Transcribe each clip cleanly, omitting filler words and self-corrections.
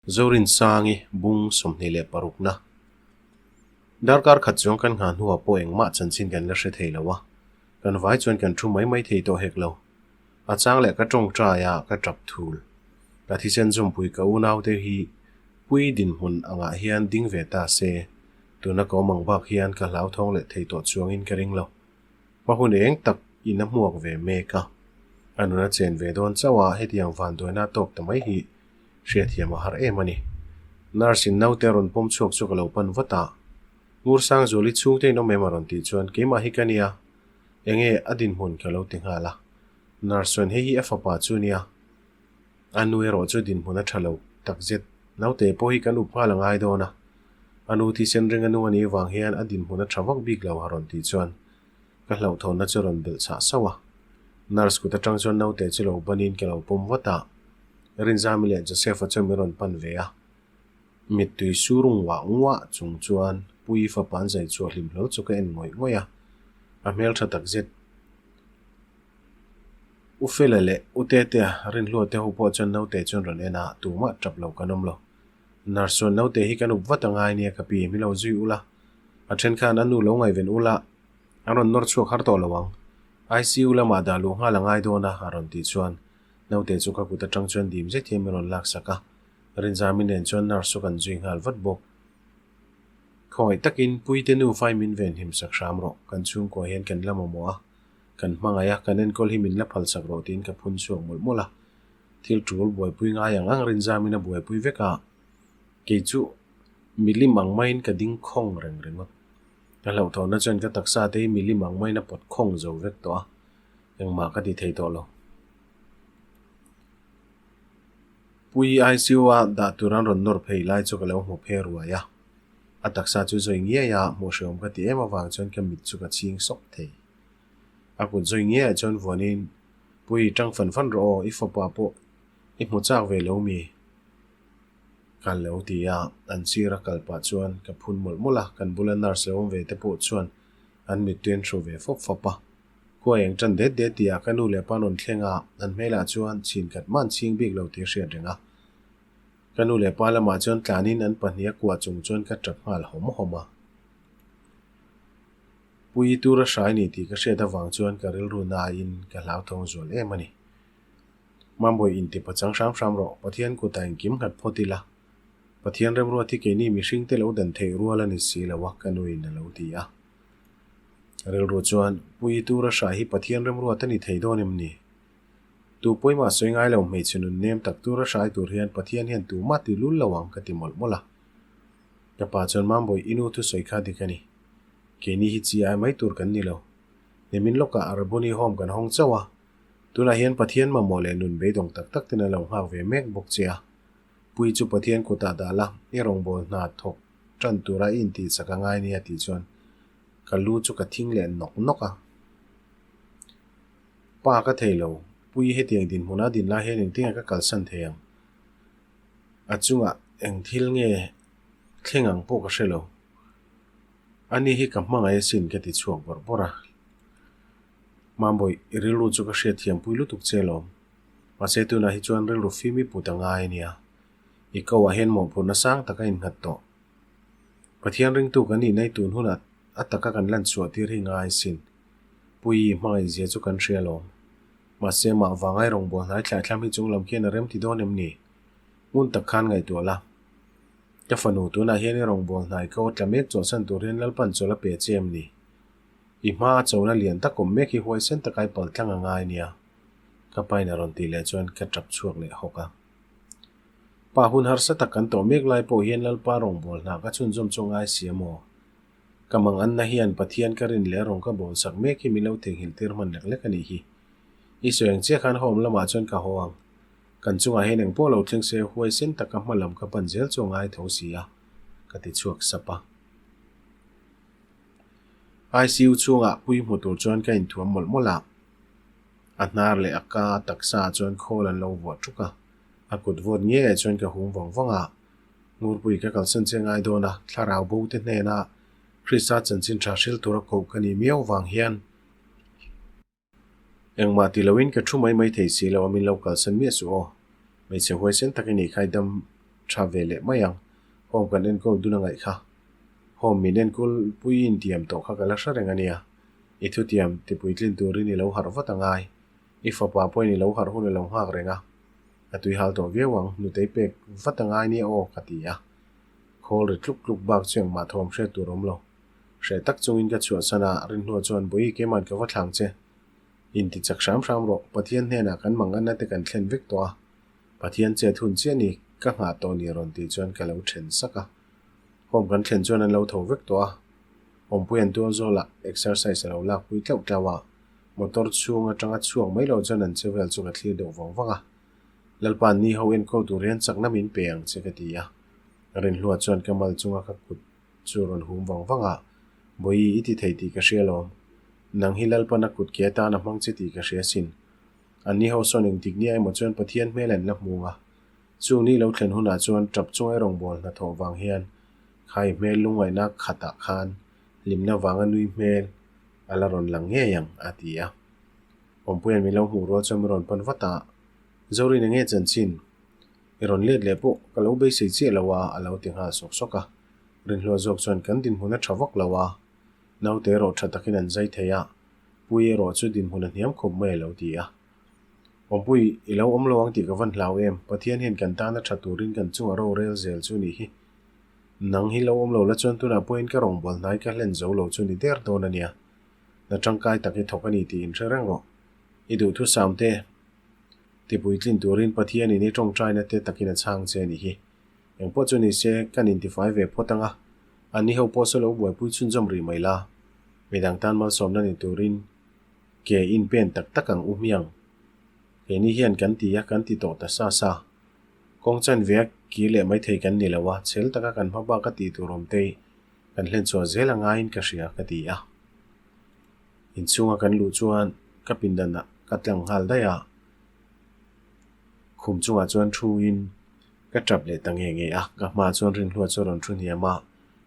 Zorinsangi bung 26 na. Darkar khat chuang kan nghah hnuah pawh engmah chanchin kan la hre thei lo a, kan vai chuan kan thu mai mai thei tawh hek lo. A chang leh ka tawngtai a, ka tap thul. Ka thisen zawmpui ka unaute hi pui dinhmun angah hian ding ve ta se, tuna ka awm ang bak hian ka hlauthawng leh thei tawh chuangin ka ring lo. Hma hun eng tak in a hmuak ve mek a, a nun a chen ve dawn chauh a, hetiang vanduaina a tawk ta mai hi hriatthiam a har em a ni. Nurse in naute a rawn pawm chhuak chu ka lo pan vat a, Ngursangzuali chhungte in awm em a rawn tih chuan keimah hi ka nia, enge a dinhmun ka lo ti nghal a. Nurse chuan hei hi a fapa chu nia, a nu erawh chu dinhmun a tha lo takzet, naute pawh hi kan up nghal a ngai dawn a, a nu thisen ring a nu a nih vang hian a dinhmun a tha vak bik lo a rawn tih chuan ka hlauhthawnna chu rawn belh chhah sauh a. Nurse kut atang chuan naute chu lo banin ka lo pawm vat a, Rinzami leh Joseph-a chuan min rawn pan ve a. Mittui sur nguah nguah chung chuan Puii fapa an zai chhuah hlim hlawl chu ka en ngawih ngawih a, a hmeltha takzet. U Fela leh U Tetea Rinhlua te ho pawh chuan naute chuan rawn en a, tumah tap lo kan awm lo. Nurse chuan naute hi kan up vat a ngai nia ka pi, min lo zui ula, a then khan a nu lo ngaihven ula, an rawn nawr chhuak har tawh lo ang. ICU lamah dah luh nghal a ngai dawn a, a rawn tih chuan naute chu ka kut atang chuan dim zet hian min rawn laksak a, Rinzami nen chuan nurse chu kan zui nghal vat bawk. Khawngaih takin Puite nu fai min venhim sak hram rawh, kan chhungkua hian kan la mamawh a, kan hmangaih a, kan enkawl hi min la phal sak rawh tiin ka phun chhuak mawlh mawlh a. Thil tul buaipui ngai ang ang Rinzamin a buaipui vek a, kei chu milim ang maiin ka ding khawng reng ringawt. Ka hlauhthawnna chuan ka taksa te hi milim ang maiin a pawt khawng zo vek tawh a, engmah ka ti thei tawh lo. Pui ICU a dah tur an rawn nawr phei lai chu ka lo hmu phe ruai a, a taksa chu zawi ngiai a, hmuh hreawm ka ti em avang chuan ka mit chu ka chhing sawk thei. A kut zawi ngiaiah chuan vuanin, Pui, tang fan fan rawh aw, i fapa pawh i hmu chak ve lo mi? Ka lo ti a, an sir a kal pah chuan ka phun mawlh mawlh a, kan bula nurse lo awm ve te pawh chuan an mittui an hru ve fawp fawp a. Khua eng tan det det tihah ka nu leh pa rawn thleng a, an hmelah chuan chhin khat mah an chhing bik lo tih a hriat reng a. Ka nu leh pa lamah chuan tlanin an pahnih a kuah chung chuan ka tap nghal hawm hawm a. Pui tur a hrai ni tih ka hriat avang chuan ka rilru nain ka hlauthawng zual em a ni. Mambawi inti pachang hram hram rawh, Pathian kutah engkim nghat phawt ila. Pathian remruat hi keini mihring te lo dan theih rual a ni si lo a, ka nuin a lo ti a. Rilru chuan, Pui tur a hrai hi Pathian remruat a ni thei dawn em ni? Tu pawimah sawi ngai lo hmeichhe nun nem tak tur a hrai tur hian Pathian hian tumah ti lul lo ang ka ti mawlh mawlh a. Ka pa chuan Mambawi i nu thusawi kha dik a ni. Keini hi chi ai mai tur kan ni lo. Nimin lawkah Arabuni Home kan hawng chauh a. Tunah hian Pathian mamawh leh nun beidawng tak tak ten a lo nghak ve mek bawk che a. Pui chu Pathian kutah dah la, i rawngbâwl hna thawk ṭan tura i intih chak a ngai nia tih chuan ka lu chu ka thing leh nawk nawk a. Pa ka thei lo, Pui hetiang dinhmuna din lai hian engtin nge ka kalsan thei ang? A chungah eng thil nge thleng ang pawh ka hre lo. Ani hi ka hmangaih asin ka ti chhuak bawrh bawrh a. Mambawi, i rilru chu ka hriatthiam pui lutuk che alawm. Mahse tunah hi chuan rilru fim i put a ngai a nia. I ko ah hian mawhphurhna sang tak a innghat tawh. Pathian ringtu kan nih nai tun hunah a taka kan lan chhuah tir hi ngai asin. Puii hmangaih zia chu kan hria alawm. Mahse mah vangai rawngbâwl hnai thlaithlam hi chung lam khian a rem ti dawn em ni? Ngun tak khan ngaihtuah la. Ka fanu tunah hian i rawngbâwl hnai ko tla mek chawlhsan tur hian Lalpan chawlh a pe che em ni? I hma a chona lian tak awm mek hi huaisen taka i pal tlang a ngai nia. Ka pain a rawn tih leh chuan ka tap chhuak leh hawk a. Pa hun harsa tak kan tawh mek lai pawh hian Lalpa rawngbâwl hna ka chhunzawm chu ngai si a maw? Ka mang anna hian Pathian ka rin leh rawng ka bawl sak mek hi min lo theihnghilh tir hman lek lek a nih hi. I sawi ang chiah khan home lamah chuan ka haw ang. Kan chungah hian engpawh lo thleng se huaisen taka hma lam ka pan zel chu a ngai tho si a, ka ti chhuak sap a. ICU chhungah pui hmu tur chuan ka inthuam mawlh mawlh a. A hnar leh a ka taksa ah chuan khawl an lo vuah tuk a. A kut vawt ngeiah chuan ka hum vang vang a. Ngurpui ka kalsan che ngai dawn a, thlarau bo te hnena Krista chanchin tha hril tura koh ka nih miau vang hian engmah ti loin ka thu mai mai thei si lo a, min lo kalsan miah suh aw. Hmeichhe huaisen tak i nih kha i dam. tha ve leh mai ang. Home kan enkawl dun a ngaih kha. Home min enkawl pui intiam tawh kha ka la hre reng a nia. I thutiam tipuitlin turin i lo harh vat a ngai. I fapa pawhin i lo harh hun a lo nghak reng a. A tui hal tawh viau ang, nutei pek vat a ngai nia aw ka ti a. Khawl ri tluk tluk bak chu engmah thawm hriat tur awm lo. Hreh tak chungin ka chhuahsan a, Rinhlua chuan Bawihi keiman ka va thlang che. Inti chak hram hram rawh, Pathian hnenah kan manganna te kan thlen vek tawh a. Pathian chet hun chiah ni ka nghah tawh ni rawn tih chuan ka lo then sak a. Home kan thlen chuan an lo tho vek tawh a. Awmpui an tual zawlah exercise a lo lakpui tlauh tlauh a, motor chhung atanga chhuak mai lo chuan an che vel chu ka thlir deuh vang vang a. Lalpa ni ho enkawl tur hian chakna min pe ang che ka ti a. Rinhlua chuan ka mal chunga ka kut chu rawn hum vang vang a, Bawihi i ti thei tih ka hria lawm. Nang hi Lalpan a kut ke atan a hmang che tih ka hria sin. Anni ho sawn engtik nia emaw chuan Pathian hmel an la hmung a. Chung ni lo thlen hunah chuan tap chunga i rawngbâwl hnathawh vang hian khai hmel lungngaihna khatah khan hlimna vanga nui hmel a la rawn lang ngei ang, a ti a. Awmpuia'n min lo hmuh rual chuan min rawn pan vat a, Zorin enge chanchin? I rawn let leh pawh ka lo beisei chiah lo a, a lo ti nghal sawk sawk a. Rinhlua zawk chuan kan dinhmun a tha vak lo a, naute erawh tha takin an zai thei a, Pui erawh chu dinhmun a hniam khawp mai a lo ti a. Awmpui, i lo awm lo ang tih ka van hlau em, Pathian hian kan tana tha turin kan chunga ro rel zel chu nih hi. Nang hi lo awm lo la chuan tunah pawhin ka rawngbâwl hnai ka hlen zo lo chu ni der dawn a nia. Na tangkai tak i thawk a ni tih inhre reng rawh. I duhthusam te tipuitlin turin Pathianin i tawngtaina te takin a chhang che a nih hi. Engpawh chu ni se, kan intifai ve phawt ang a, anni ho pawh saw lo buaipui chhunzawm rih mai la. Midang tan malsawmna ni turin ke inpen tak tak ang u hmiang. Keini hian kan ti a, kan ti tawh ta sa sa. Kawng chanve a kir leh maithei kan ni lo a, chhel taka kan hma bak a tih tur awm te kan hlen chhuah zel a ngaiin ka hria ka ti a. Inchhunga kan luh chuan ka pindanah ka tlang nghal daih a, khum chungah chuan thuin Ka tap leh ta nge nge a, ka hmaah chuan Rinhlua chu a rawn thu hniam a,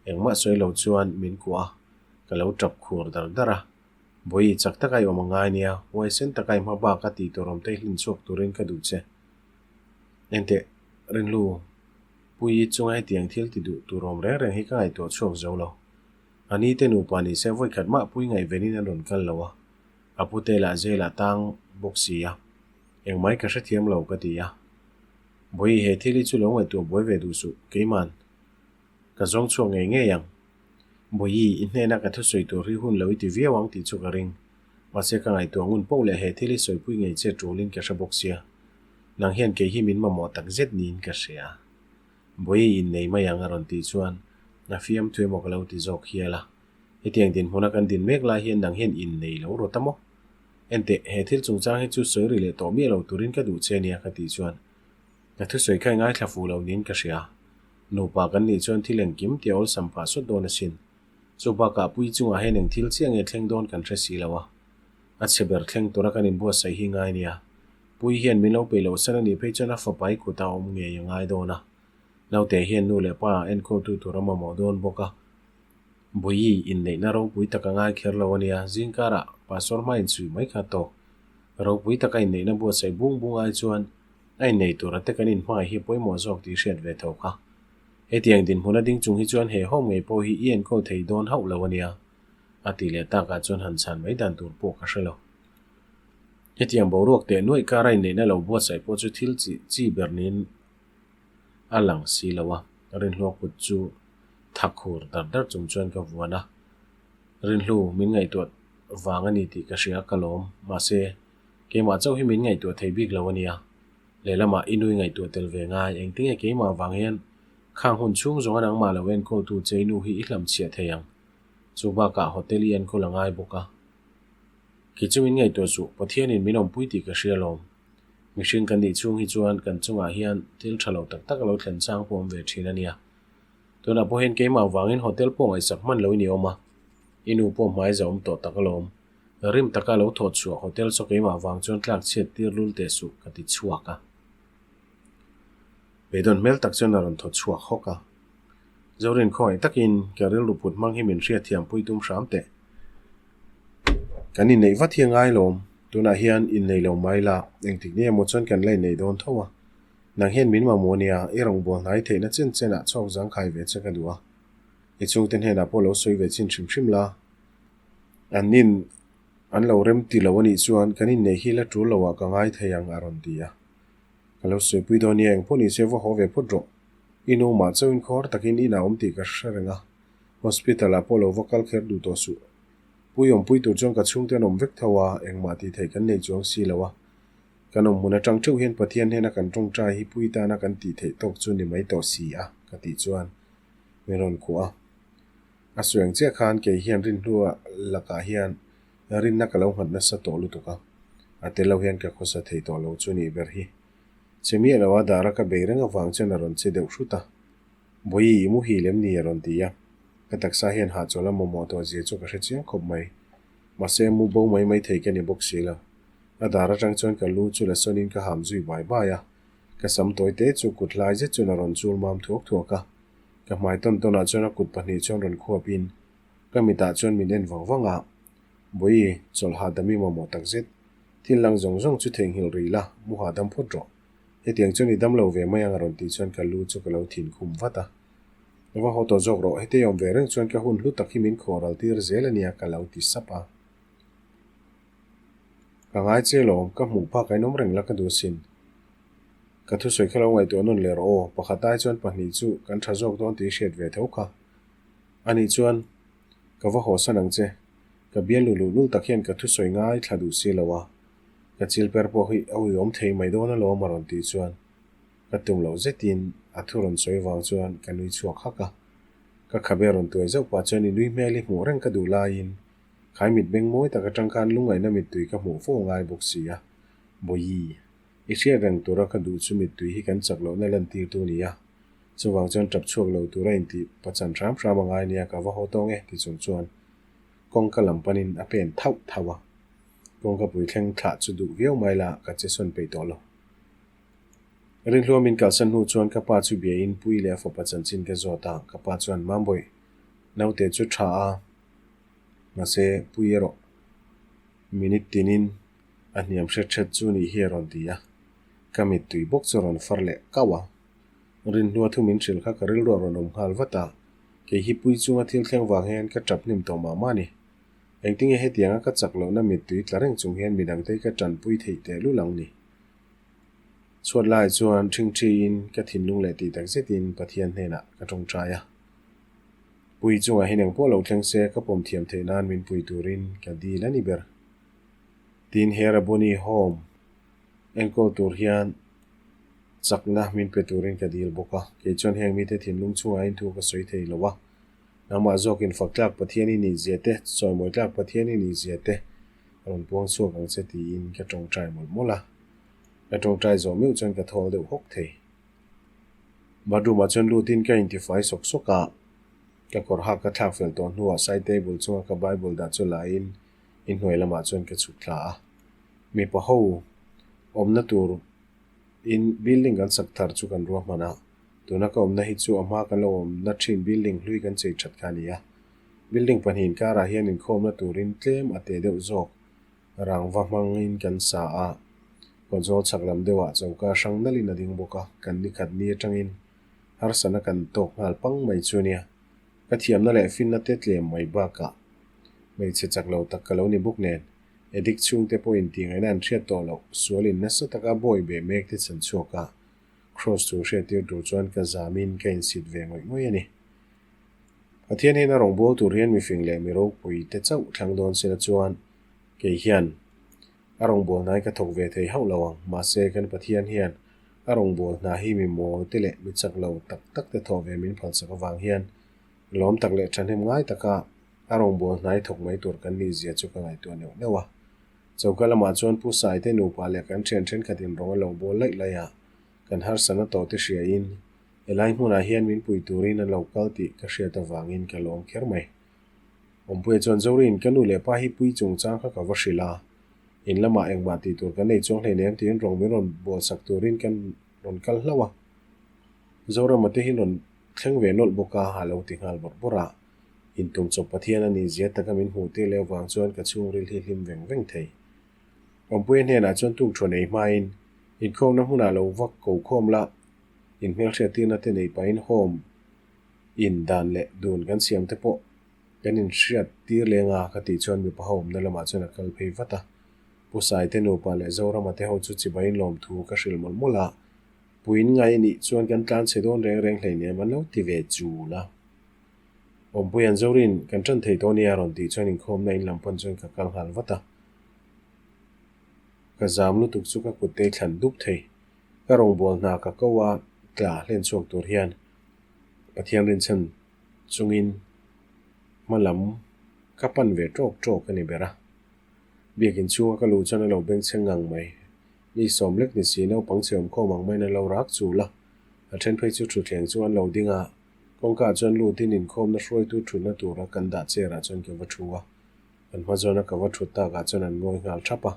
engmah sawi lo chuan min kuah a, ka lo tap khur dar dar a. Bawihi chak taka i awm a ngai nia, huaisen taka i hma bak a tih tur awm te hlin chhuak turin ka duh che. Enteh, Rinhlu, Puii chunga hetiang thil ti duh tur awm reng reng hi ka ngaihtuah chhuak zo lo. A ni te nupa ni se vawikhat mah Puii ngaihvenin an rawn kal lo a, a pute lah jail ah tang bawk si a, engmai ka hrethiam lo ka ti a. Bawihi he thil hi chu lo ngaihtuah buai ve duh suh, keiman ka zawng chhuak ngei ngei ang. Bawihi, i hnena ka thusawi tur hi hun lo i ti viau ang tih chu ka ring. Mahse ka ngaihtuah ngun poh leh he thil hi sawipui ngei che tulin ka hre bawk sia. Nang hian kei hi min mamawh tak zet niin ka hria. Bawihi innei mai ang a rawn tih chuan a fiamthu emaw ka lo ti zawk hial a. Hetiang dinhmuna kan din mek lai hian nang hian innei lo rawt a maw? Enteh, he thil chungchang hi chu sawi ri leh tawh miah lo turin ka duh che nia ka tih chuan ka thusawi kha i ngaithla fuh lo niin ka hria. Nupa kan nih chuan thil engkim tia awlsam phah sawt dawn asin. Chu bakah pui chungah hian eng thil chiah nge thleng dawn kan hre si lo a. A chhe ber thleng tura kan inbuatsaih hi ngai nia. Pui hian min lo peih loh san a nih phei chuan a fapa i kut a awm ngei a ngai dawn a. Naute hian nu leh pa enkawltu tur a mamawh dawn bawk a. Bawihi inneihna ropui tak a ngai kher lo a nia, zingkarah pastor hma inchhui mai kha tawk. Ropui taka inneihna buatsaih bung bung ai chuan a innei tura te kan inhmangaih hi pawimawh zawk tih hriat ve tho kha. Hetiang dinhmuna ding chung hi chuan he home ngei pawh hi i enkawl thei dawn hauh lo a nia, a tih leh takah chuan han chhan mai dan tur pawh ka hre lo. Hetiang boruak teh nuaih kara inneihna lo buatsaih pawh chu thil chi chi ber niin a lang si lo a, Rinhlua kut chu thak khur dar dar chung chuan ka vuan a, Rinhlu min ngaihtuah vang a ni tih ka hria ka lawm, mahse keimah chauh hi min ngaihtuah thei bik lo a nia, lehlamah i nui ngaihtuah tel ve ngai, engtinge keimah vang hian khang hun chhung zawnga nangmah lo enkawltu che i nu hi i hlamchhiah thei ang, chu bakah hotel i enkawl a ngai bawk a, kei chu min ngaihtuah suh, Pathianin min awmpui tih ka hria lawm. Mihring kan nih chhung hi chuan kan chungah hian thil tha lo tak tak a lo thlen chang pawh awm ve thin a nia. Tunah pawh hian keimah vangin hotel pawh ngaihsak hman lo i ni awm a, i nu pawh hmai za awm tawh tak alawm. Rim taka lo thawt chhuah hotel saw keimah vang chuan tlak chhiat tir lul teh suh ka ti chhuak a. Beidawn hmel tak chuan a rawn thaw chhuak hawk a. Zorin khawngaih takin ka rilru put hmang hi min hriatthiam pui tum hram teh. Kan inneih vat hi a ngai lawm. Tunah hian innei lo mai la, engtik ni emaw chuan kan la innei dawn tho a. Nang hian min mamawh nia, i rawngbâwl hnai theihna chen chenah chhawk zangkhai ve che ka duh a. I chhungte hnenah pawh lo sawi ve chin hrim hrim la. An nin an lo rem ti lo a nih chuan kan inneih hi la ṭul loah ka ngai thei ang a rawn ti a. Ka lo sawipui dawn nia engpawh ni se va haw ve phawt rawh. I nu mah chauhin khawr takin inah awm tih ka hre reng a, hospital ah pawh lo va kal kher duh tawh suh. Pui awmpui tur chuan ka chhungte an awm vek tho a, engmah tih theih kan nei chuang si lo a. Kan awm hmun atang theuh hian Pathian hnena kan tawngtai hi pui tana kan tih theih tawk chu ni mai tawh si a, ka tih chuan min rawn khuh a. A sueng chiah khan kei hian rinhlua lakah hian rinna ka lo nghat nasa tawh lutuk a, a tel lo hian ka khawsa thei tawh lo chu nih ber hi. Che miah lo a dara ka bei reng avang chuan a rawn che deuh hrut a. Bawi i muhil em ni a rawn ti a, ka taksa hian hahchawl a mamawh tawh zia chu ka hre chiang khawp mai. Mahse mu bo mai mai thei ka ni bawk si lo. A dar atang chuan ka lu chu la sawnin ka ham zui bai bai a, ka sam tawi te chu kut hlai zet chuan a rawn chul mam thuak thuak a. Ka hmai tawn tawnah chuan a kut pahnih chuan rawn khuapin ka mitah chuan min en vang vang a, Bawi, chawlh hahdam i mamawh tak zet. Thil lang zawng zawng chu theihnghilh rih la, mu hahdam phawt rawh. Hetiang chuan i damlo ve mai ang a rawn tih chuan ka lu chu ka lo thin khum vat a. Ka va haw tawh zawk rawh, hetei awm ve reng chuan ka hun hlu tak hi min khawh ral tir zel a nia ka lo ti sap a. Ka ngai che lawm, ka hmuh phak a inawm reng la ka duh asin. Ka thusawi kha lo ngaihtuah nawn leh rawh aw, pakhat ai chuan pahnih chu kan tha zawk dawn tih i hriat ve tho kha. Anih chuan ka va haw san ang che, ka bial lu luh lul tak hian ka thusawi ngai thla duh si lo a. Ka chil per pawh hi a uiawm thei mai dawn alawm a rawn tih chuan ka tum loh zetin a thu rawn sawi vang chuan ka nui chhuak hak a. Ka khabe rawn tuai zauh pah chuan i nui hmel hi hmuh reng ka duh laiin khai mit beng mawi tak atang khan lungngaihna mittui ka hmuh fo ngai bawk si a. Bawi, i hriat reng tura ka duh chu mittui hi kan chak lohna lantirtu a ni a. Chuvang chuan tap chhuak lo tura intih pachan hram hram a ngai nia ka va haw tawng e ti chung chuan kawngka lam panin a pen thauh thauh a. Kawngka pui thleng thlah chu duh viau mai la ka che sawn peih tawh lo. Rinhlua min kalsan hnu chuan ka pa chu biain Pui leh a fapa chanchin ka zawt a, ka pa chuan Mambawi naute chu tha a, mahse Pui erawh minute tinin a hniam hret hret chu nih hi a rawn ti a, ka mittui bawk chu a rawn far leh kauh a. Rinhlua thu min hrilh kha ka rilru a rawn awm nghal vat a, kei hi Pui chunga thil thleng vang hian ka tap hnim tawh mah mah a ni. Engtinge hetianga ka chak lohna mittui tla reng chung hian midangte ka tanpui theih teh lul ang ni? Chhuat laiah chuan ṭhingṭhiin ka thinlung leh tih tak zetin Pathian hnenah ka ṭawngṭai a. Pui chungah hian engpawh lo thleng se ka pawm thiam theih nan min pui turin ka dil a ni ber. Tin, he Rabboni Home enkawl tur hian chakna min pe turin ka dil bawk a. Kei chuan heng mite thinlung chungah hian thu ka sawi thei lo a. Nangmah zawkin fak tlak Pathian i nih zia te, chawimawi tlak Pathian i nih zia te a rawn puang chhuak ang che tiin ka tawngtai mawlh mawlh a. Ka tawngtai zawh meuh chuan ka thawl deuh hawk thei. Bathroom ah chuan lutin ka intifai sawk sawk a, ka kawr hak ka thlak fel tawh hnuah side table chunga ka bible dah chu lain inhnuai lamah chuan ka chhuk thla a. Mipa ho awmna tur in building kan sak thar chu kan ruahman a. Tuna ka awmna hi chu a hma kan lo awmna thin building hlui kan chei that kha a ni a. Building pahnih inkarah hian inkhawmna turin tlem a te deuh zawk rangva hmangin kan sa a. Kawtzawl chhak lam deuhah choka hrang nalhin a ding bawk a, kan ni khat ni atangin harsatna kan tawk nghal pang mai chu nia. Ka thiamna leh finna te tlem mai bakah hmeichhe chak lo tak ka lo ni bawk nen addict chhungte pawhin tih ngaihna an hriat tawh loh sualin nasa taka bawi beh mek te chhan chhuak a. Kraws chu hriattir tur chuan ka zamin ka insit ve ngawih ngawih a ni. Pathian hian a rawngbâwl tur hian mifing leh mi ropui te chauh thlang dawn sela chuan kei hian a rawngbâwl hnai ka thawk ve thei hauh lo ang. Mahse, kan Pathian hian a rawngbâwl hna hi mi mawl te leh mi chak lo tak tak te thawh ve min phalsak avang hian lawm tak leh thahnem ngai taka a rawngbâwl hnai thawk mai tur kan nih zia chu ka ngaihtuah neuh neuh a. Choka lamah chuan Pu Saite nupa leh kan thian thenkhatin rawng a lo bawl laih laih a, kan harsatna tawh te hriain helai hmunah hian min pui turin an lo kal tih ka hriat avangin ka lawm kher mai. Awmpuia chuan Zorin, ka nu leh pa hi pui chungchang kha ka va hrilh a, in lamah engmah tih tur kan nei chuang hleinem tiin rawng min rawn bawlsak turin kan rawn kal hlauh a. Zorama te hi rawn thleng ve nawlh bawk a, a lo ti nghal bawrh bawrh a. Intum chawp Pathian a nih zia taka min hmuh tir leh avang chuan ka chhungril hi hlim veng veng thei. Awmpuia hnenah chuan tuk thu nei hmain Inkhawmna hmunah lo vak ko khawm la, inhmelhriattirna te nei pahin home in dan leh dun kan siam te pawh kan inhriat tir leng a ka tih chuan mipa ho awmna lamah chuan a kal phei vat a. Pu Saite nupa leh Zorama te ho chu chibai lawmthu ka hrilh mawlh mawlh a, Puin ngai nih chuan kan tlan chhe dawn reng reng hleinem an lo ti ve chul a. Awmpuia'n Zorin kan ṭan thei tawh nia rawn tih chuan inkhawmna in lam pawn chuan ka kal nghal vat a. Ka zam lutuk chu ka kut te thlan dup thei. Ka rawngbâwl hna ka ko a tla hlen chhuak tur hian Pathian rinchhan chungin hma lam ka pan ve ṭawk ṭawk a ni ber a. Biakin chhunga ka luh chuan a lo bengchheng ngang mai. Mi sawm lek ni si naupang chhe awmkhawm ang maiin an lo rak chul a, a then phei chu thutthleng chu an lo ding a, kawngka ah chuan lutin inkhawmna hruaitu thutna tura kan dah chair ah chuan ka va thu a, an hma zawna ka va thut takah chuan an ngawi nghal thap a.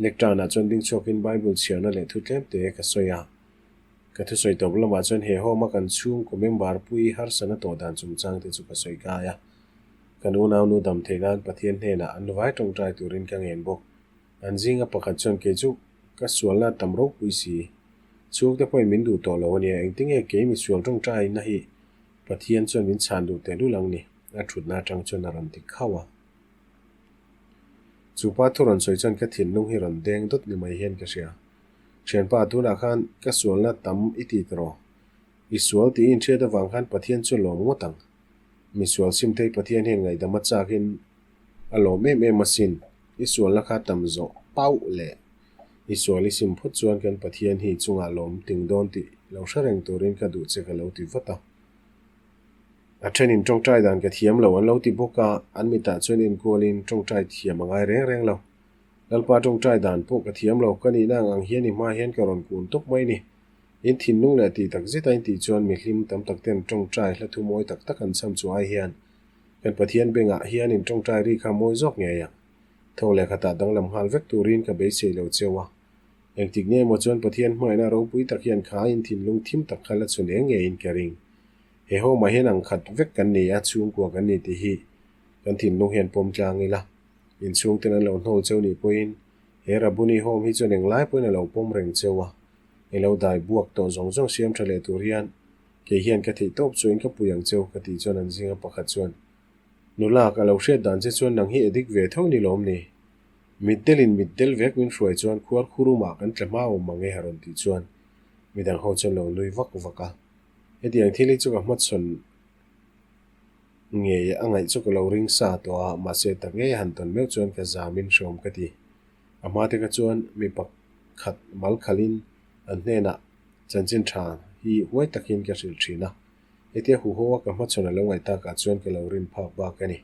Lectern ah chuan ding chhuakin Bible chhiarna leh thu tlem te ka sawi a, ka thusawi tawp lamah chuan he home a kan chhungkaw member pui harsana tawh dan chungchang te chu ka sawi kai a, kan unaunu dam theih nan Pathian hnenah an vai tawngtai turin ka ngen bawk. An zinga pakhat chuan kei chu ka sualna a tam ropui si. Chhungte pawhin min duh tawh lo a nia, engtinge kei mi sual tawngtaina hi Pathian chuan min chhan duh teh lul ang ni, a thutna atang chuan a rawn ti khauh a. Chu pa thu rawn sawi chuan ka thinlung hi rawn deng dawt ni mai hian ka hria. Thianpa, tunah khan ka sualna tam i ti tawh. I sual tih i inhriat avang khan Pathian chu lawm ngawt ang. Mi sual sim thei Pathian hian ngaihdam a chakin A lawm em em asin, i sualna kha tam zawh pauh leh i sual i sim phawt chuan kan Pathian hi chungah lawm ting dawn tih lo hre reng turin ka duh che ka lo ti vat a. A thenin tawngtai dan ka thiam lo an lo ti bawk a, an mitah chuan enkualin tawngtai thiam a ngai reng reng lo. Lalpa tawngtai dan pawh ka thiam lo, ka nihna ang ang hian i hma hian ka rawn kun tawp mai ni. In thinlung leh tih tak zet a in tih chuan mihlim tam tak ten tawngtai hla thu mawi tak tak an cham chu ai hian Kan Pathian bengah hian in tawngtai ri kha mawi zawk ngei ang. Tho leh khatah danglam nghal vek turin ka beisei lo cheu a. Engtik nge emaw chuan Pathian hmangaihna ropui tak hian kha in thinlung thim tak kha la chhun eng ngeiin ka ring. He home ah hian ang khat vek kan ni a, chhungkua kan ni tih hi kan thinlung hian pawm tlang ila. In chhungten an lo hnawl cheu nih pawhin he Rabuni home hi chuan englai pawhin a lo pawm reng cheu a. I lo dai buak tawh zawng zawng siam tha leh tur hian Kei hian ka theih tawp chuan ka pui ang cheu ka tih chuan an zinga pakhat chuan, Nula, ka lo hriat dan che chuan nang hi edik ve tho ni lawm ni? Mitdelin mitdel vek min hruai chuan khuar khurumah kan tla hma awm mang e a rawn tih chuan midang ho chuan lo nui vak vak a. Hetiang thil hi chu ka hmachhawn ngei a ngaih chu ka lo ring sa tawh a, mahse tak ngei a han tawn meuh chuan ka zamin hreawm ka ti. A hma te kha chuan mi pakhat mal khalhin an hnenah Chanchin tha hi huai takin ka hrilh thin a, hetia huho a ka hmachhawn a lo ngaih takah chuan ka lo rin phak bak a ni.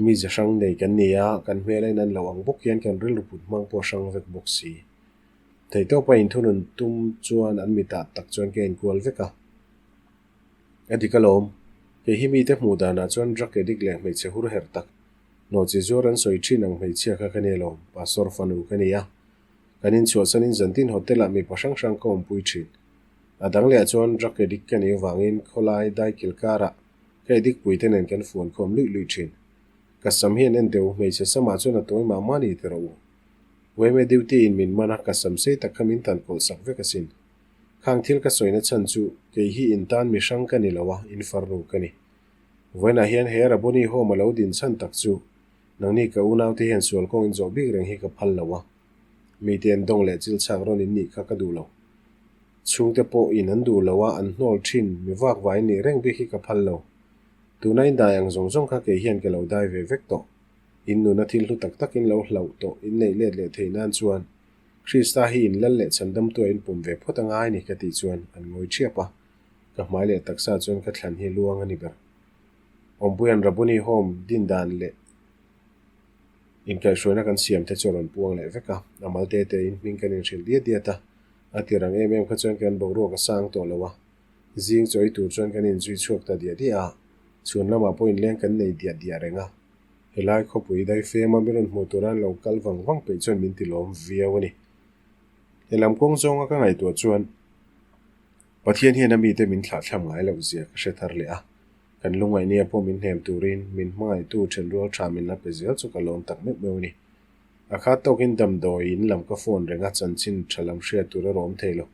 Mi ze hrang nei kan ni a, kan hmel a inan loh ang bawk hian kan rilru put hmang pawh a hrang vek bawk si. Theihtawpa inthunun tum chuan an mitah tak chuan ka enkual vek a. A dik alawm, kei hi mite hmuh danah chuan drug addict leh hmeichhe hur herh tak, nawhchi zuar an sawi thin ang hmeichhia kha ka ni alawm, pastor fanu ka ni a. Kan inchhuahsanin zantin hotel-ah mipa hrang hrang ka awmpui thin. A dang lehah chuan drug addict ka nih avangin khawlai daikil karah ka addict puite nen kan fuan khawm luih luih thin. Ka sam hian en teh u, hmeichhe samah chuan a tawi mah mah ni ti rawh u. Uaime duty in min man a, ka sam sei tak kha min tan kawlh sak vek asin. Khang thil ka sawina chhan chu kei hi in tan mi hrang ka ni lo a, in farnu ka ni. Vawiinah hian he Raboni home a lo din chhan tak chu Nangni ka unaute hian sual kawng in zawh bik reng hi ka phal lo a, mite an dawng leh chil chhak rawn in nih kha ka duh lo. Chhungte pawh in an duh lo a, an hnawl thin, mi vak vai nih reng bik hi ka phal lo. Tuna in dai ang zawng zawng kha kei hian ka lo dai ve vek tawh. In nuna thil hlu tak tak in lo hlauh tawh in neih let leh theih nan chuan Krista hi in lal leh chhandamtua in pum ve phawt a ngai ni ka tih chuan an ngawi thiap a, ka hmai leh taksa chuan ka thlan hi luang a ni ber. Awmpuia'n Rabuni Home din dan leh inkaihhruaina kan siam te chu a rawn puang leh vek a, a mal te te in hming kan inhrilh diat diat a, a tir ang em em kha chuan kan boruak a sang tawh lo a, zing chaw ei tur chuan kan inzui chhuak ta diah diah a, chhun lamah pawh inleng kan nei diah diah reng a, helai khawpui daifema mi rawn hmuh tura an lo kal vang vang peih chuan min ti lawm viau a ni. Helam kawng zawnga ka ngaihtuah chuan Pathian hian a mite min thlahthlam ngai loh zia ka hre thar leh a, kan lungngaihnia pawh min hnem turin min hmangaihtu thenrual tha min la pe zel chu ka lawm tak meuh meuh a ni. A khat tawkin damdawi in lam ka phone reng a, chanchin tha lam hriat tur erawh awm thei lo.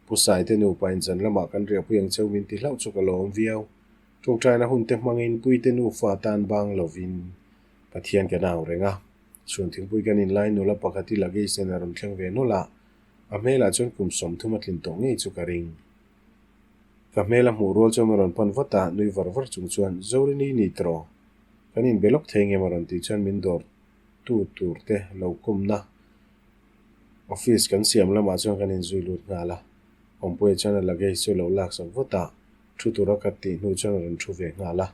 Pu Saite nupa in zan lamah kan riahpui ang cheu min ti hlauh chu ka lawm viau. Tawngtaina hun te hmangin Puite nufa tan bang lovin Pathian kan au reng a. Chhun thingpui kan inlai nula pakhat hi luggage nen a rawn thleng ve nawlh a, a hmelah chuan kum 30 a tlin tawh ngei chu ka ring. Ka hmel a hmuh rual chuan a rawn pan vat a, nui var var chung chuan, Zorini ni tiraw? Kan inbe lawk thei ngem a rawn tih chuan min dawr tu tur te lo kawmna office kan siam lamah chuan kan inzui lut nghal a. Awmpuia chuan a luggage chu a lo laksak vat a, thu tura ka tih hnu chuan a rawn thu ve nghal a.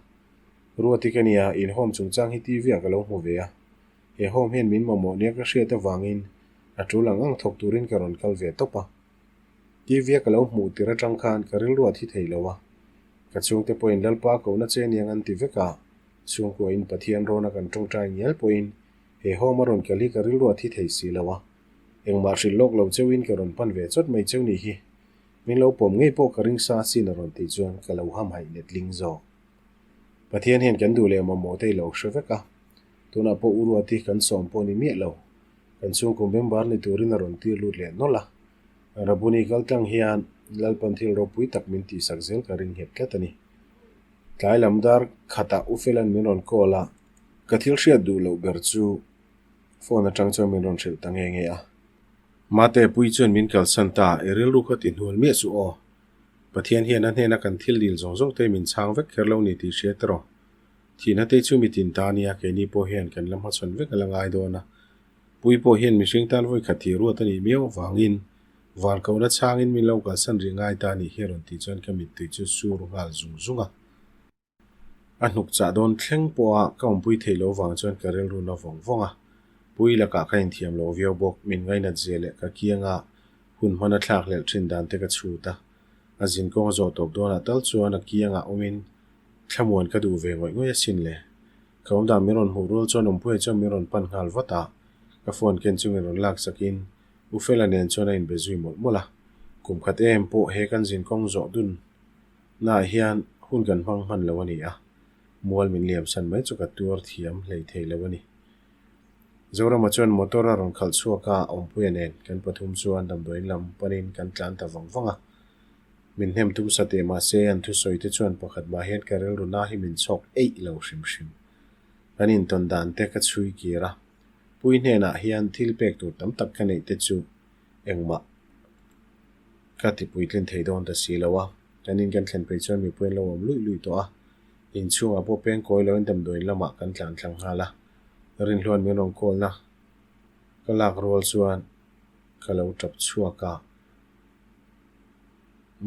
Ruati ka nia, in home chungchang hi TV ah ka lo hmu ve a. He home hian min mamawh nia ka hriat avangin a tul ang ang thawk turin ka rawn kal ve tawp a. TV a ka lo hmuh tir atang khan ka rilru a thi thei lo a. Ka chhungte pawhin Lalpa kohna che aniang an ti vek a, chhungkuain Pathian rawna kan tawngtai ngial pawhin he home a rawn kal hi ka rilru a thi thei si lo a. Engmah hrilh lawk lo cheuhin ka rawn pan ve chawt mai cheu nih hi. Min lo pawm ngei pawh ka ring sa asin a rawn tih chuan ka lo hamhaih letling zawk. Pathian hian kan duh leh mamawh te i lo hre vek a, tunah pawh u Ruati kan sawm pawh ni miah lo. Kan chhungkaw member ni turin a rawn tir lut leh nawlh a. Rabuni kal tlang hian Lalpan thil ropui tak min tihsak zel ka ring nghet tlat a ni. Tlai lam dar khatah U Felan min rawn call a, ka thil hriat duh loh ber chu phone atang chuan min rawn hrilh ta nge nge a. Mate Puii chuan min kalsan ta, i rilru kha ti hnual miah suh aw. Pathian hian a hnena kan thil dil zawng zawng te min chhang vek kher lo ni tih hriat erawh. Thihna te chu mi tin ta nia, keini pawh hian kan la hmachhawn vek a la ngai dawn a. Pui pawh hian mihring tan vawi khat thih ruat a nih miau avangin van kohna chhangin min lo kalsan rih ngai ta nih hi a rawn tih chuan ka mittui chu sur nghal zung zung a. A hnuk chah dawn thleng pawha ka awmpui theih loh vang chuan ka rilru na vawng vawng a. Pui lakah ka inthiam lo viau bawk, min ngainat zia leh ka kianga hun hmana thlak hlelh thin dan te ka chhut a. A zin kawng a zawh tawp dawnah tal chuan a kiangah awmin thlamuan ka duh ve ngawih ngawih asin le. Ka awmdan min rawn hmuh rual chuan Awmpuia chuan min rawn pan nghal vat a, ka phone ken chu min rawn lak sakin U Fela nen chuan a inbe zui mawlh mawlh a. Kum khat em pawh he kan zin kawng zawh dun naah hian hun kan hmang hman lo a ni a, mual min liam san mai chu ka tuar thiam hlei thei lo a ni. Zorama chuan motor a rawn khalh chhuak a, Awmpuia nen kan pathum chuan damdawiin lam panin kan tlan ta vang vang a. Min hnem tum sa teh mahse an thusawi te chuan pakhat mah hian ka rilru na hi min chhawk eih lo hrim hrim. Kan intawn dan te ka chhui kir a, Pui hnenah hian thil pek tur tam tak ka neih te chu engmah ka ti puitlin thei dawn ta si lo a, kan in kan thlen phei chuan mipui an lo awm luih luih tawh a, inchhungah pawh peng kawi loin damdawiin lamah kan tlan thlang nghal a, Rinhluan min rawn call na ka lak rual chuan ka lo tap chhuak a.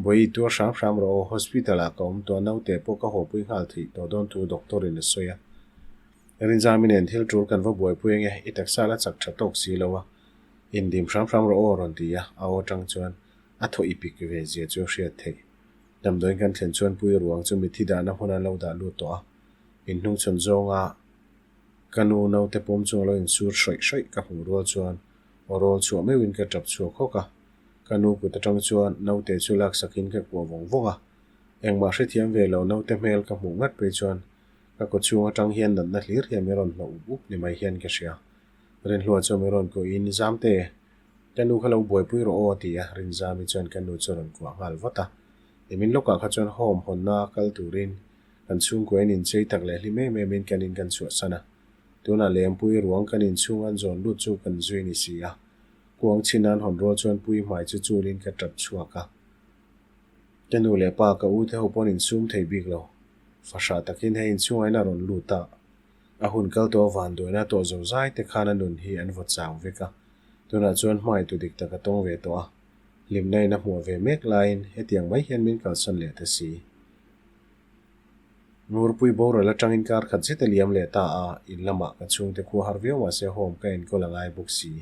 Bawi tuar hram hram rawh aw, hospital ah ka awm tawh a, naute pawh ka hawpui nghal theih tawh dawn thu doctor in a sawi a. Rinzami nen thil tul kan va buaipui ange, i taksa la chak tha tawk si lo a, indim hram hram rawh aw a rawn ti a, a aw atang chuan a thaw i pik ve zia chu a hriat theih. Damdawiin kan thlen chuan pui ruang chu mitthi dahna hmun an lo dah lut tawh a, inhnung chhawn zawnga ka nu naute pawm chung a lo insur hrawih hrawih ka hmuh rual chuan aw rawl chhuah meuhin ka tap chhuak hawk a. Ka nu kut atang chuan naute chu laksakin ka kuah vawng vawng a, engmah hrethiam ve lo naute hmel ka hmuh ngat phei chuan ka kawchhung atang hian natna hlir hian min rawn hnawh up up ni mai hian ka hria. Rinhlua chuan min rawn kuahin, Zamte, ka nu kha lo buaipui rawh aw a ti a, Rinzami chuan ka nu chu a rawn kuah nghal vat a. Nimin lawkah kha chuan home hawnna kal turin kan chhungkuain inchei tak leh hlim em emin kan in kan chhuahsan a, tunah lengpui ruang kan inchhung an zawn lut chu kan zui ni si a. Kuang chhin nan hawn rual chuan pui hmai chu chulin ka tap chhuak a. Ka nu leh pa ka u te ho pawn insum thei bik lo. Fahrah takin hei inchhungain a rawn lut a. A hun kal tawh vanduaina tawh zo zai te khan a nun hi an vaw chau vek a. Tunah chuan hmai tu dik tak a tawng ve tawh a. Hlimna in a hmuah ve mek laiin hetiang mai hian min kalsan leh ta si. Ngurpui boral atangin kar khat zet a liam leh ta a, in lamah ka chhungte khua har viau mahse home ka enkawl a ngai bawk si.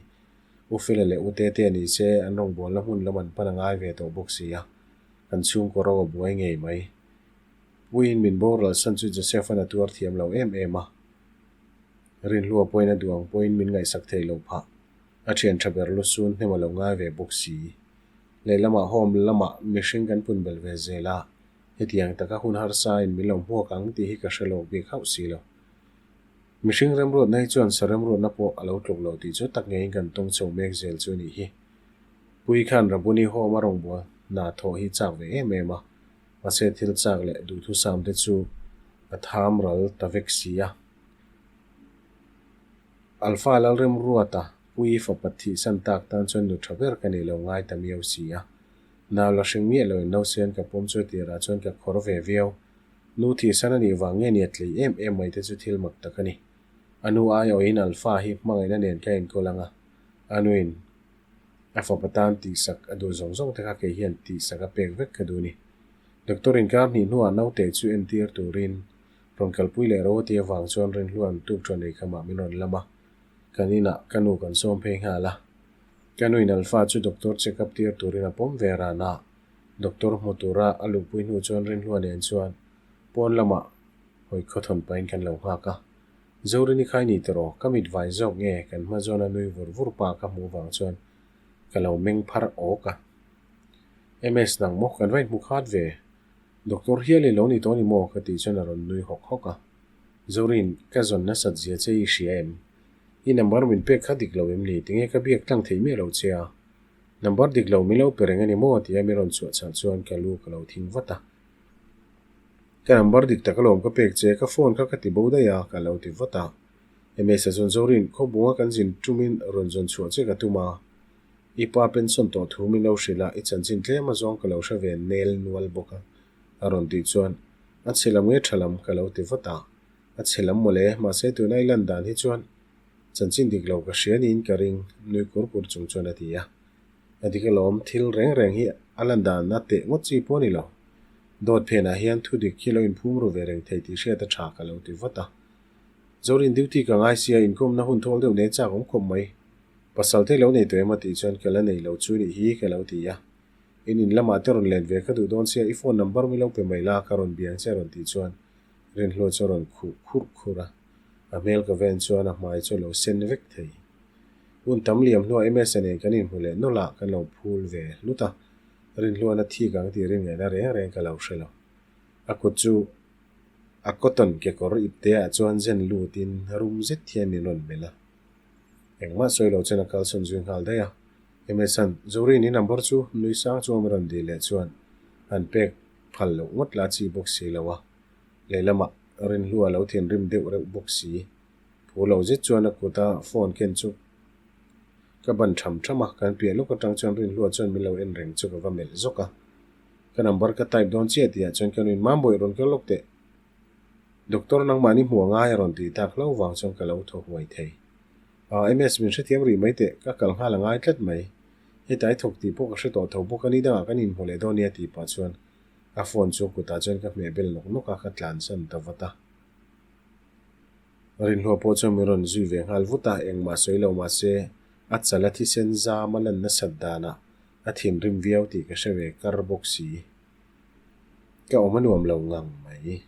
U Fela leh U Tete ni se an rawngbawlna hmun lam an pan a ngai ve tawh bawk si a, kan chhungkaw ro a buai ngei mai. Puiin min boral san chu Joseph-a'n a tuar thiam lo em em a, Rinhlua pawhin a duh ang pawhin min ngaihsak thei lo phah. A thian tha ber lu sun hnem a lo ngai ve bawk si. Lehlamah home lamah mihring kan pun belh ve zel a, hetiang taka hun harsa in min lo hmuak ang tih hi ka hre lawk bik hauh si lo. Mihring remruatna hi chuan sa remruatna pawh a lo tluk lo tih chu tak ngeiin kan tawng chho mek zel chu a nih hi. Pui khan Rabuni Home a rawngbâwl hna thawh hi chak ve em em a, mahse thil chak leh duhthusam te chu a tham ral ta vek si a. Alpha Lalremruata Pui fapa thihsan tak tan chuan nu tha ber ka nih lo ngai ta miau si a. Nau la hring miah loin nausen ka pawm chu tirah chuan ka khawr ve viau. Nu thihsan a nih vang nge ni a tlei em em mai te chu thil mak tak a ni. A nu aiawhin Alpha hi hmangaihna nen ka enkawl ang a, a nuin a fapa tan tihsak a duh zawng zawng te kha kei hian tihsak a pek vek ka duh a ni. Doctor inkar hnih hnuah naute chu entir turin rawn kalpui leh ro a ti avang chuan Rinhlua'n tuk ṭha nei khamah min rawn lam a, kan inah ka nu kan sawm phei nghal a. Ka nuin Alpha chu doctor check up tir turin a pawm ve ran a, doctor hmu tura a luhpui hnu chuan Rinhlua nen chuan pawn lamah hawi khawthawn pahin kan lo nghak a. Zorini khai ni tawh, ka mit vai zawk nge kan hma zawna nui vur vur pa ka hmuh vang chuan ka lo meng phar awk a. MS nang maw kan va inhmu khat ve, doctor hial i lo ni tawh ni maw ka tih chuan a rawn nui hawk hawk a. Zorin, ka zawn nasat zia che i hria em? I number min pek kha dik lo em ni? Tinge ka biak tlang theih miah lo che a? Number dik lo min lo pe reng a ni maw? tia min rawn chhuah chhah chuan ka lu ka lo thing vat a. Ka number dik tak alawm ka pek che, ka phone kha ka ti bo daih a, ka lo ti vat a. Ms-a chuan Zorin, khawbunga kan zin tumin rawn zawn chhuah che ka tum a. I pa pension tawh thu min lo hrilh a, i chanchin tlem azawng ka lo hre ve nel nual bawk a, a rawn tih chuan a chhe lam nge tha lam ka lo ti vat a. A chhe lam mawle, mahse tuna i lan dan hi chuan chanchin dik lo ka hria niin ka ring, nui kur kur chung chuan a ti a. A dik alawm, thil reng reng hi a lan dan a teh ngawt chi pawh a ni lo. Dawt phenah hian thu dik hi lo inphum ru ve reng thei tih hriat a tha ka lo ti vat a. Zorin duty ka ngai sia, inkawmna hun thawl deuh nen chak awm khawp mai. Pasal te lo nei tawh em a tih chuan ka la nei lo chu nih hi ka lo ti a. In in lamah te rawn len ve ka duh dawn sia, i phone number mi lo pe mai la ka rawn biang che a rawn tih chuan Rinhlua chu a rawn khuh khurh khurh a, a hmel ka ven chuan a hmai chu a lo sen vek thei. Hun tam liam hnuah Ms-a nen kan inhmu leh nawlh a, kan lo phul ve hlut a, Rinhlua'n a thik ang tih rin ngaihna reng reng ka lo hre lo. A kut chu a cotton kekawr ipte ah chuan zen lutin rum zet hian min rawn melh a. Engmah sawi lo chuan a kalsawn zui nghal daih a. Ms-a'n Zorin i number chu nui sang chuang min rawn dil leh chuan han pek phal loh ngawt la chi bawk si lo a. Lehlamah Rinhlua lo thinrim deuh reuh bawk si. Phu lo zet chuan a kuta phone ken chu ka ban tham tham a, kan piah lawk atang chuan Rinhlua chuan min lo en reng chu ka va melh zawk a. Ka number ka type dawn chiah tihah chuan ka nuin Mambawi rawn kal lawk teh. Doctor nangmahni hmuh a ngai a rawn tih tak hlauh vang chuan ka lo thaw huai thei. Aa MS min hrethiam rih mai teh, ka kal nghal a ngai tlat mai. Hetai thawk tih pawh ka hre tawh tho bawk a ni dangah kan inhmu leh dawn nia tih pah chuan a phone chu kutah chuan ka hmeh bel nawk nawk a, ka tlansan ta vat a. Rinhlua pawh chuan min rawn zui ve nghal vut a, engmah sawi lo mahse a chal a thisen zam a lan nasat danah a thinrim viau tih ka hre ve kar bawk si. Ka awm a nuam lo ngang mai.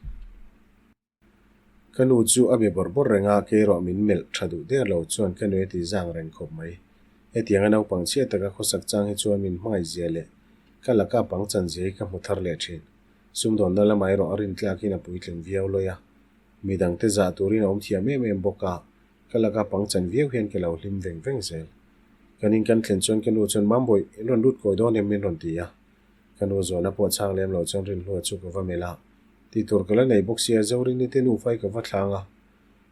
Ka nu chu a be bawrh bawrh reng a, kei erawh min melh tha duh der lo chuan ka nui a ti zang reng khawp mai. Hetianga naupang chhiat taka khawsak chang hi chuan min hmangaih zia leh ka laka pang chan zia hi ka hmu thar leh thin. Sumdawnna lamah erawh a rintlakin a puitling viau lawi a, midangte zah turin a awm thiam em em bawk a, ka laka pang chan viau hian ka lo hlim veng veng zel. Kan in kan thlen chuan ka nu chuan Mambawi, in rawn lut kawi dawn em min rawn ti a. Ka nu zawhna pawh chhang lem lo chuan Rinhlua chu ka va melh a, tih tur ka la nei bawk sia, Zorini te nufai ka va thlang a,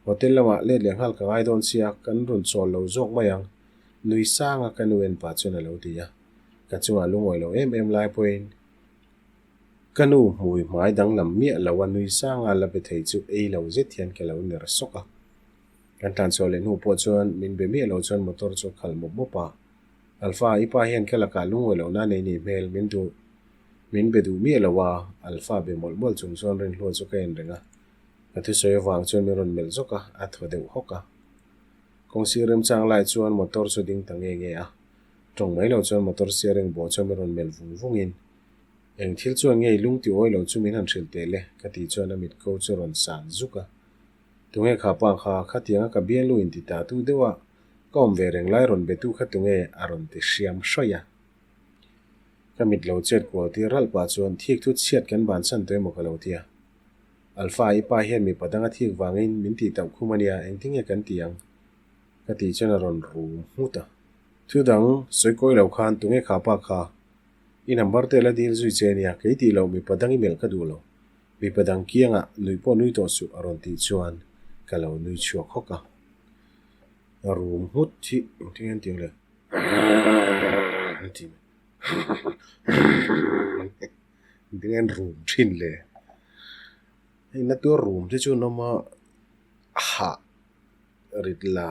hotel lamah let leh nghal ka ngai dawn sia, kan rawn chawl lo zawk mai ang, nui sang a ka nu en pah chuan a lo ti a. Ka chungah lungawi lo em em lai pawhin ka nu hmui hmai danglam miah lo a nui sang a la be thei chu ei lo zet hian ka lo ner sawk a. Kan tlanchhuah leh hnu pawh chuan min be miah lo chuan motor chu a khalh mawp mawp a. Alpha, i pa hian ka lakah lungawi lohna nei ni hmel, min duh, min be duh miah lo a, Alpha be mawlh mawlh chung chuan Rinhlua chu ka en reng a. Ka thusawi avang chuan min rawn melh zawk a, a thaw deuh hawk a. Kawngsir remchang lai chuan motor chu ding ta nge nge a. Tawng mai lo chuan motor steering bawh chuan min rawn melh vung vungin, Eng thil chuan nge i lung ti awi lo chu min han hrilh teh le, ka tih chuan a mit ko chu rawn san zuk a. Tunge kha pa kha, khatianga ka bialnu inti ta tu deuh a, ka awm ve reng lai rawn be tu kha tunge a rawn ti hriam hraih a. Ka mit lo chet kual tir ralh pah chuan thik thu chhiat kan bansan tawh emaw ka lo ti a. Alpha i pa hian mipa dang a thik vangin min tih tauh khum a nia, engtin nge kan ti ang? Ka tih chuan a rawn rum nghut a. Thu dang sawi kawi lo khan tunge kha pa kha? I number te la dil zui che a nia, kei tih loh mipa dang i melh ka duh lo. Mipa dang kiangah nuih pawh nui tawh suh a rawn tih chuan ka lo nui chhuak hawk a. A rum nghut hi engtin nge an tih ang le? An ti mai. Engtin nge an rum thin le? Hei na tuar rum te chu an awm a, hah rit la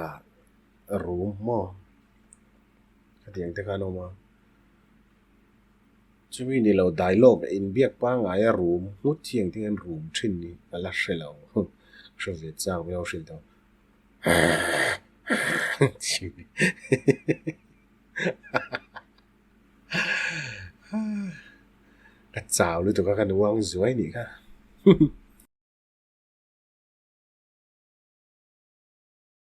rum maw? Khatiang te kha an awm a. Chumi ni lo dialogue inbiak pangngai a rum nghut hi engtin nge an rum thin hi ka la hre lo. Hre ve chak viau hrilh tawh. Ka chau lutuk a ka nuang zuai nih kha.